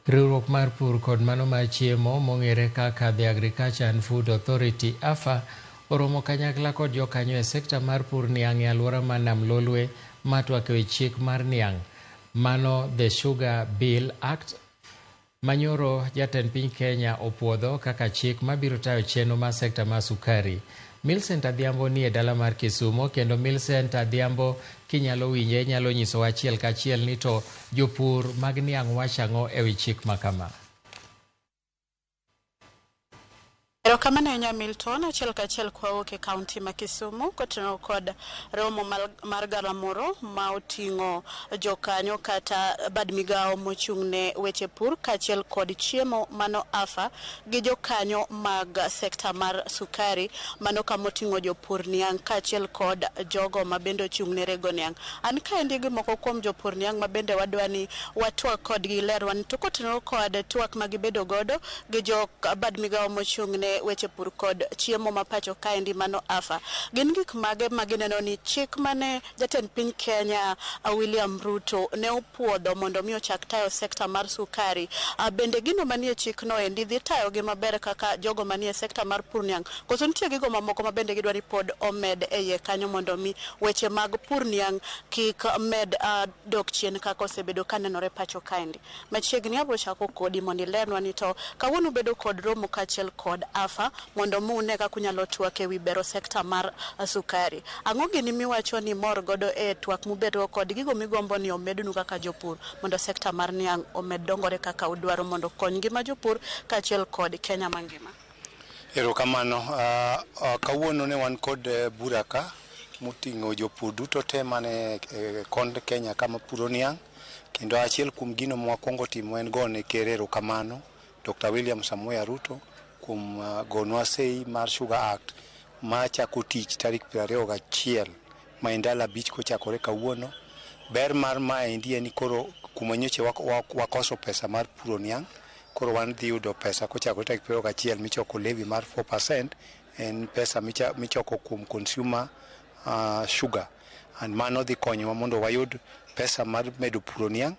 Riwruok mar pur kod mano mar chiemo mong'ere kaka The Agriculture and Food Authority AFA oromo kanyakla kod jokanyo e sekta mar pur niang' e alwora mar Nam Lolwe ma twak e wi chik mar niang' mano The Sugar Bill Act manyoro jatend piny Kenya opuodho kaka chik mabiro tayo chenro mar sekta mar sukari. Millicent Adhiambo nie dala mar Kisumo kendo Millicent Adhiambo kinyalo winje inyalo nyisowa achiel kachiel ni to jopur mag niang' wacho ang'o e wi chik ma kama. Erokamano ahinya Milton, achiel kachiel kwawuok e kaunti ma Kisumu kotenore kod romo mar galamoro ma oting'o jokanyo kata bad migawo mochung' ne weche pur kaachiel kod chiemo mano AFA gi jokanyo mag sekta mar sukari mano kama oting'o jopur niang' kaachiel kod jogo ma bende ochung' ne rego niang'. An kaendi gi moko kuom jopur niang' ma bende wadwa ni watwak kodgi lerwa ni to kotenore kod twak ma gibedo godo gi jo bad migawo mochung' ne weche pur kod chiemo ma pacho kaendi mano AFA. Gin gik mage ma gineno ni chik mane jatend piny Kenya William Ruto ne opuodho mondo mi ochak tayo sekta mar sukari. Bende gino manie chikno endi dhi tayogi maber kaka jogo manie sekta mar pur niang' koso nitie gigo mamoko ma bende gidwa ni pod omed e iye kanyo mondo mi weche mag pur niang' kik med dok chien kaka osebedo kanenore pacho kaendi. Machiegni abiro chako kodi mondo ilernwa ni to kawuono ubedo kod romo kaachiel kod AFA mondo mi une kaka unyalo twak ewi bero sekta mar sukari. Ang'o gini miwacho ni imor godo e twak mubedogo kod gigo migombo ni omednu kaka jopur mondo sekta mar niang' omed dongore kaka udwaro mondo okony ngima jopur kaachiel kod Kenya mangima. Erokamano. Kawuono ne wan kod bura ka moting'o jopur duto te mane kond Kenya kama puro niang' kendo achiel kuom gino mwakwongo timo en gone ker erokamano Dr. William Samoei Ruto kuom gonwa sei mar Sugar Act machako tich tarik 21 ma en ndalo 5 kochakore kawuono. Ber mar maendi en ni koro kuma nyocha wakoso pesa mar puro niang' koro wan dhi yudo pesa kochakore tarik 21 michoko levy mar 4% en pesa michoko kuom consumer sugar and mano dhi konyowa mondo wayud pesa mar medo puro niang'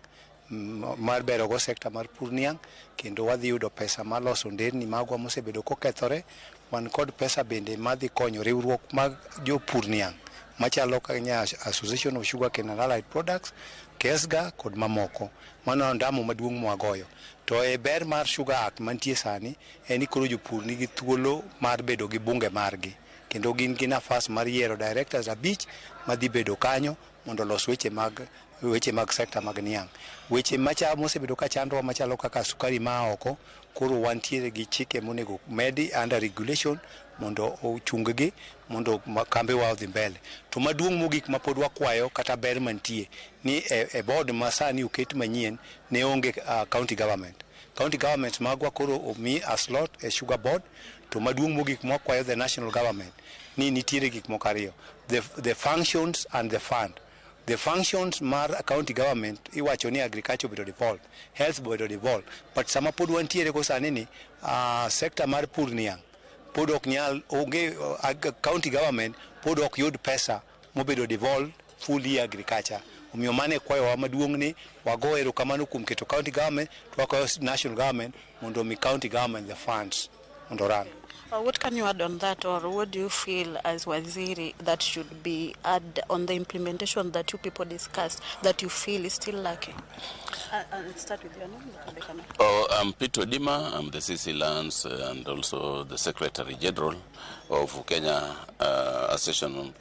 mar bero go sekta mar pur niang' kendo wadhi yudo pesa mar loso nderni magwa mosebedo kokethore. Wan kod pesa bende madhi konyo riwruok mag jopur niang' machalo Kenya Association of Sugarcane and Allied Products, KESGA kod mamoko. Mano ondamo maduong' mwagoyo. To e ber mar Sugar Act mantie sani en ni koro jopur nigi thuolo mar bedo gi bunge margi kendo gin gi nafas mar yiero directors 5 madhi bedo kanyo mondo olos weche mag sekta mag niang'. Weche macha mosebedo ka chandowa machalo kaka sukari maa oko koro wantiere gi chike monego medi under regulation mondo ochung gi mondo kambewa odhi mbele. To maduong' mogik ma pod wakwayo kata ber mantie ni e board ma sani oket manyien ne onge county government. County governments magwa koro omi a slot e sugar board to maduong' mogik mwakwayo the national government ni nitiere gik moko ariyo the functions and the fund. The functions mar county government iwacho ni agriculture obedo devolved, health obedo devolved, but sama pod wantiere go sani ni sector mar pur niang' pod ok nyal onge county government pod ok yud pesa mobedo devolved fully agriculture. Omiyo mano e kwayowa maduong' ni wago erokamano kuom keto county government to wakwayo national government mondo omi county government the funds mondo run. What can you add on that, or what do you feel as Waziri that should be add on the implementation that you people discussed that you feel is still lacking? Let's start with your name. Oh, I'm Peter Dima. I'm the CC Lands and also the Secretary General of Kenya Association of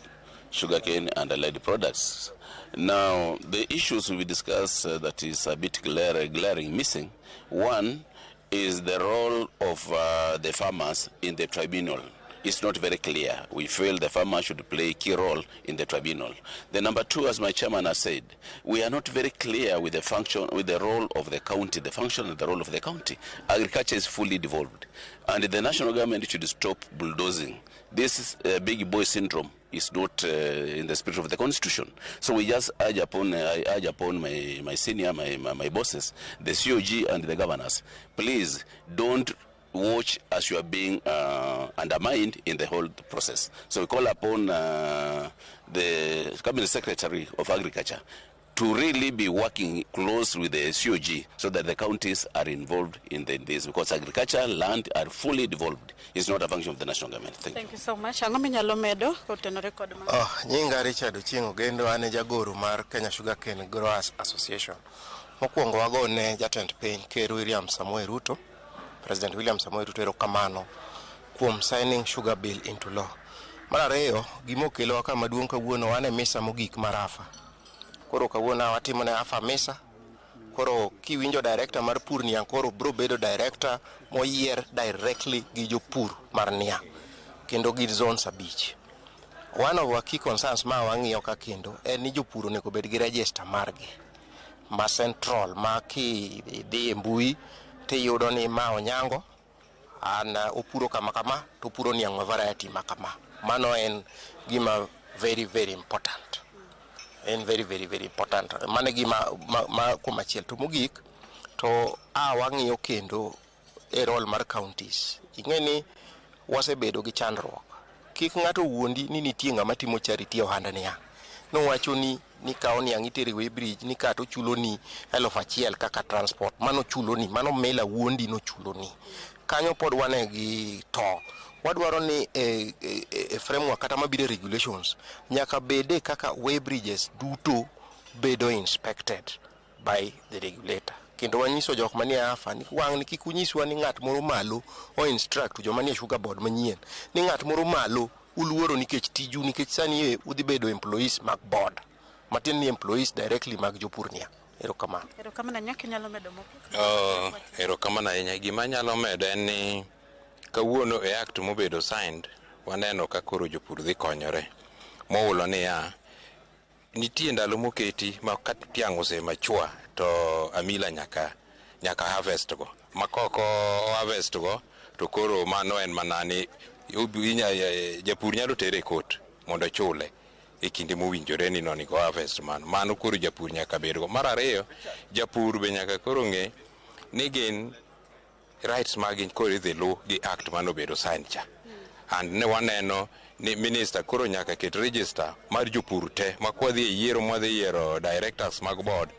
Sugarcane and Allied Products. Now, the issues we discussed that is a bit glaring missing. One is the role of the farmers in the tribunal. It's not very clear. We feel the farmer should play a key role in the tribunal. The number two, as my chairman has said, we are not very clear with the function, with the role of the county, the function and the role of the county. Agriculture is fully devolved, and the national government should stop bulldozing. This is big boy syndrome is not in the spirit of the constitution. So we just urge upon, I urge upon my senior, my bosses, the COG and the governors, please don't watch as you are being undermined in the whole process. So we call upon the Cabinet Secretary of Agriculture to really be working close with the COG so that the counties are involved in this, because agriculture, land are fully devolved. It's not a function of the national government. Thank you. Thank you so much. Ang'o minyalo medo kotenore kod ma? Oh, nyinga Richard Ochieng' Ogendo, an e jagoro mar Kenya Sugarcane Growers Association. Mokwongo wago ne jatend piny Ker William Samoei Ruto, President William Samoei Ruto erokamano kuom signing sugar bill into law. Mar ariyo, gima okelowa ka maduong' kawuono wan e misa mogik mar AFA. Koro kawuono watimo ne AFA misa. Koro kiwinjo director mar pur niang' koro bro bedo director moyier directly gi jopur mar niang' kendo gi zones 5. One of our key concerns ma wang'iyo ka kendo en ni jopur onego bed gi register margi ma central, ma kidhi e mbui tiyudo ni ma Onyango an opuro kama kama to opuro niang' ma variety ma kama. Mano en gima very very important. En very very very important. Mano e gima ma kuom achiel. To mogik to a wang'iyo kendo e role mar counties. Ing'e ni wasebedo gi chandruok. Kik ng'ato wuondi ni nitie ng'ama timo charity e ohand niang'. Nowacho ni nikawo niang' itere weighbridge ni kato chuloni 1000 kaka transport. Mano chuloni, mano mela wuondi nochuloni. Kanyo pod wane gi to. Wadwaro ni e framework kata mabiro e regulations nyaka bede kaka weighbridges duto bedo inspected by the regulator. Kendo wanyiso jok manie AFA ni wang' ni kik unyiswa ni ng'at moro malo o instruct joma nie sugar board manyien ni ng'at moro malo uluoro nikech tiju, nikech sani udhi bedo employees mag board, matiende ni employees directly mag jopur niang'. Erokamano. Erokamano ahinya. Kinyalo medo moko? Erokamano ahinya. Gima anyalo medo en ni kawuono e act mobedo signed waneno ka koro jopur dhi konyore. Moulo niya, nitie ndalo moketi ma ka tiang' ose mature to amila nyaka harvest go. Ma kok o harvest go to koro mano en mana ni japur nyalo tere e court mondo ochule e kinde mowinjore ni nonego harvest mano. Mano koro japur nyaka bedgo. Mar ariyo, japur be nyaka koro ng'e ni gin rights magi koro idhi lu gi act manobedo signed cha. And ne waneno ni minister koro nyaka ket register mar jopur te ma kwadhi e yiero mwadhi yiero directors mag board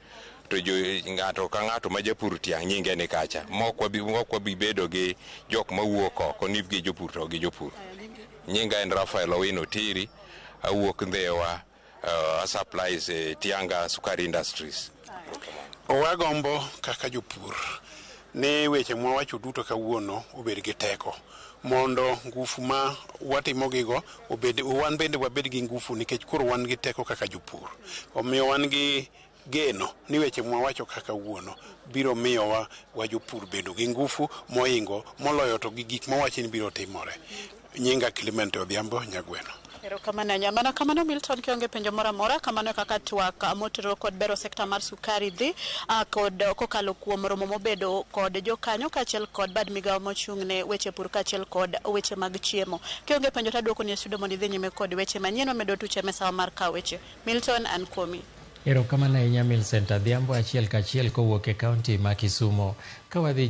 to jo ng'ato ka ng'ato ma japur tiang' nyinge ni kacha mok wabi bedo gi jok mawuok oko ni gi jopur to gi jopur. Nyinga en Rafael Owino Tiri, awuok Ndhiwa, supplies Tianga Sukari Industries. Wagombo kaka jopur ni weche mwawacho duto kawuono obed gi teko mondo ngufu ma watimogigo obed, wan bende wabed gi ngufu nikech koro wan gi teko kaka jopur. Omiyo wan gi geno ni weche mwawacho kaka wuono biro miyowa wa jopur bedo gi ngufu moingo moloyo to gi gik mawachi ni biro timore. Nyinga Clement Odhiambo Nyagweno. Erokamano ahinya. Mana kamano Milton, kionge penjo moro amora, kamano e kaka twak motenore kod bero sekta mar sukari dhi kod kokalo kuom romo mobedo kod jokanyo kaachiel kod bad migawo mochung' ne weche pur kaachiel kod weche mag chiemo. Kionge penjo taduoko ni e studio mondo idhi nyime kod weche manyien wamedo tuche mesawa mar kawo weche. Milton an kuomi. Erokamano ahinya Millicent Adhiambo achiel kachiel kowuok e kaunti ma Kisumu. Ka wadhi